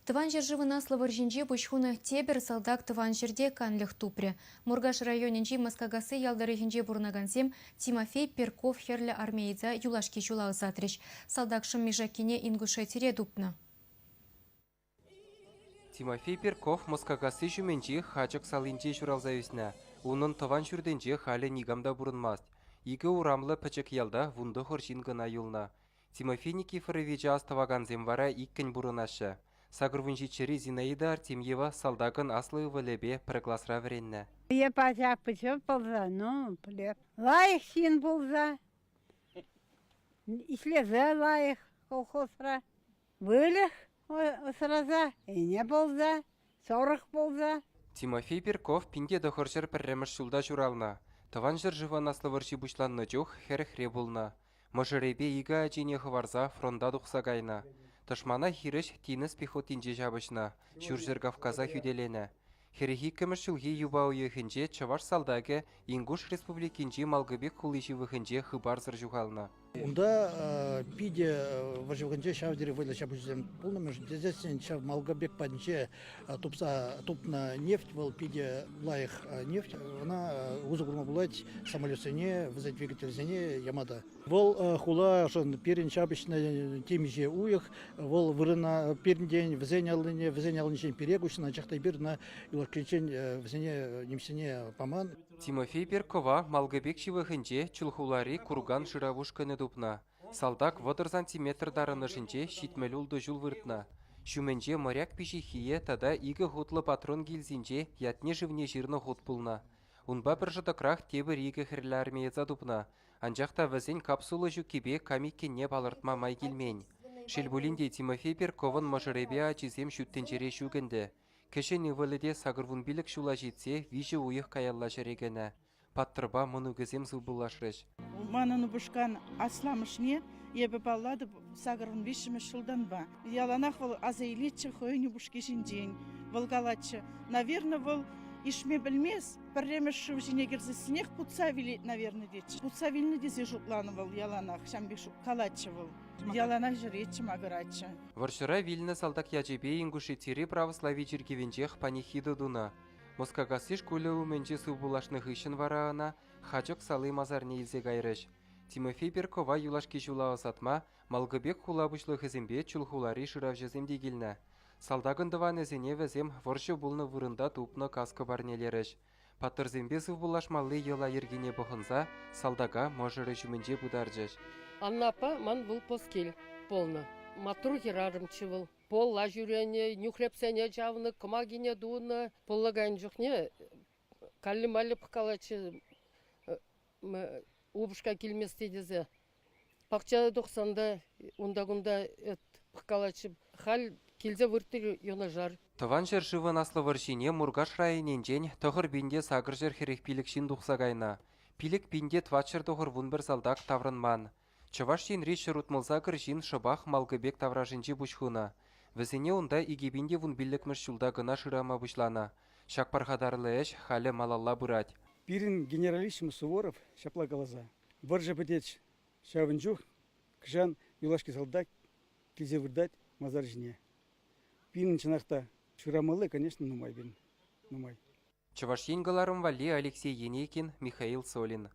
Тӑван ҫӗршывӑн Аслӑ вӑрҫинче пуҫ хунӑ тепӗр салтак тӑван ҫӗрте канлӗх тупрӗ. Муркаш районӗнчи Москакасси ял тӑрӑхӗнче пурӑнакансем Тимофей Перков хӗрлӗ армееца юлашки ҫула ӑсатрӗҫ. Салтак шӑмми-шаккине Ингушетире тупнӑ. Тимофей Перков Москакасси ҫумӗнчи Хачӑк салинче ҫуралса ӳснӗ. Унӑн тӑван ҫуртӗнче халӗ никам та пурӑнмасть. Икӗ урамлӑ пӗчӗк ялта 19 ҫын кӑна юлнӑ. Тимофей Никифоровича астӑвакансем вара иккӗн пурӑнаҫҫӗ. 87-ри Зинаида Артемьева салтакӑн аслӑ ывӑлӗпе пӗр класра вӗреннӗ. Эп ача пӗчӗк пулса, ну, пӗлеп. Лайӑх ҫын пулса, ӗҫлесе лайӑх колхозра. Выльӑх усраса, ӗне пулса, сорох пулса. Тимофей Перков 1901 ҫулта ҫуралнӑ. Тӑван ҫӗршывӑн Аслӑ вӑрҫи пуҫланнӑ чух хӗрӗхре пулнӑ. Мӑшӑрӗпе икӗ ачине хӑварса фронта тухса кайнӑ. Тӑшмана хирӗҫ тинӗс пехотинче ҫапӑҫнӑ, Ҫурҫӗр Кавказа хӳтӗленӗ. 42-мӗш ҫулхи юпа уйӑхӗнче чӑваш салтакӗ Ингуш Республикинчи Малгобек хули ҫывӑхӗнче хыпарсӑр ҫухалнӑ. Унта питӗ вӑрҫӑ вӑхӑтӗнче ҫав тери вӑйлӑ ҫапӑҫусем пулнӑ, мӗншӗн тесессӗн ҫав Малгобек патӗнче тупса тупнӑ нефть вӑл питӗ лайӑх нефть. Ӑна усӑ курма пулать самолетсене, вӗсен двигательсене яма та. Вӑл хулашӑн пирӗн ҫапӑҫнӑ темиҫе уйӑх. Вӑл вырӑна пирӗнтен вӗсен аллине, вӗсен аллинчен пире куҫнӑ, анчах та эпир ӑна юлашкинчен вӗсене нимӗҫсене паман. Тимофей Перкова Малгобек ҫывӑхӗнче Чулхулари Курган шырав ушкӑнӗ тупнӑ. Салтак 30 сантиметр тарӑнӑшӗнче 76 ҫул выртнӑ. Ҫумӗнче моряк пиҫиххийӗ тата икӗ хутлӑ патрон гильзинче ятне-шывне ҫырнӑ хут пулнӑ. Унпа пӗр шӑтӑкрах тепӗр икӗ хӗрлӗ армееца тупнӑ, анчах та вӗсен капсула ҫуккипе кам иккенне палӑртма май килмен. Шел пулин те Тимофей Перковӑн мӑшӑрӗпе ачисем ҫут тӗнчере ҫук ӗнтӗ. Кӗҫӗн ывӑлӗ те 85 ҫула ҫитсе виҫӗ уйӑх каялла ҫӗре кӗнӗ. Паттӑрпа мӑнукӗсем сывпуллашрӗҫ. Манӑн упӑшкан асламӑшне эпӗ паллатӑп 83-мӗш ҫултанпа. Яланах вӑл аса илетчӗ хӑйӗн упӑшки ҫинчен. Вӑл калатчӗ, наверное, вӑл ишме пӗлмест, пӗрремӗш шыв ҫине кӗрсессӗнех путса вилет, наверное, тетчӗ. Путса вилнӗ тесе шутланӑ вӑл яланах, ҫавӑн пек калатчӗ вӑл. Яланах ҫӗретчӗ, макӑратчӗ. Вӑрҫӑра вилнӗ салтак ячӗпе Ингушетири православи чиркӗвӗнчех панихида тунӑ. Москакасси шкулӗ умӗнче сывпуллашнӑ хыҫҫӑн вара ӑна Хачӑк сали масарне илсе кайрӗҫ. Тимофей Перкова юлашки ҫула ӑсатма Малгобек хула пуҫлӑхӗсемпе Чулхулари шыравҫӑсем те килнӗ. Салтакӑн тӑванӗсене вӗсем вӑрҫӑ пулнӑ вырӑнта тупнӑ каска парнелерӗҫ. Паттӑрсемпе сывпуллашмалли йӑла-йӗркене пӑхӑнса салтака мӑшӑрӗ ҫумӗнче пытарчӗҫ. Аннапа ман вӑл пускил пулнӑ. Маттур хӗрарӑмччӗ вӑл. Пулла ҫӳренӗ, нӳхрепсене чавнӑ, кӑмакине тунӑ. Пулла кайнӑ чухне каллӗ-маллӗ пӑхкалатчӗ упӑшка килмест тесе. Пахча тухсан та унта-кунта пӑхкалатчӗ. Халь килсе выртрӗ юнашар. Тӑван ҫӗршывӑн Аслӑ вӑрҫине Муркаш районӗнчен 9845 ҫын тухса кайнӑ. 5491 салтак таврӑнман. Чӑваш Енри 168 ҫын шӑпах Малкӑпек таврашӗнче пуҫ хунӑ. Вӗсене унта 2015-мӗш ҫулта кӑна шырама пуҫланӑ. Ҫак пархатарлӑ ӗҫ халӗ малалла пырать. Пирӗн генералиссимо Суворов ҫапла каласа, вӑрҫӑ пӗтет ҫавӑн чух кӑҫан юлашки салтак килсе выртать масар ҫине. Пирӗн чӑнах та шырамалли, конечно, нумай пирӗн, нумай. Чӑваш Ен кӑларӑм валли Алексей Енейкин, Михаил Солин.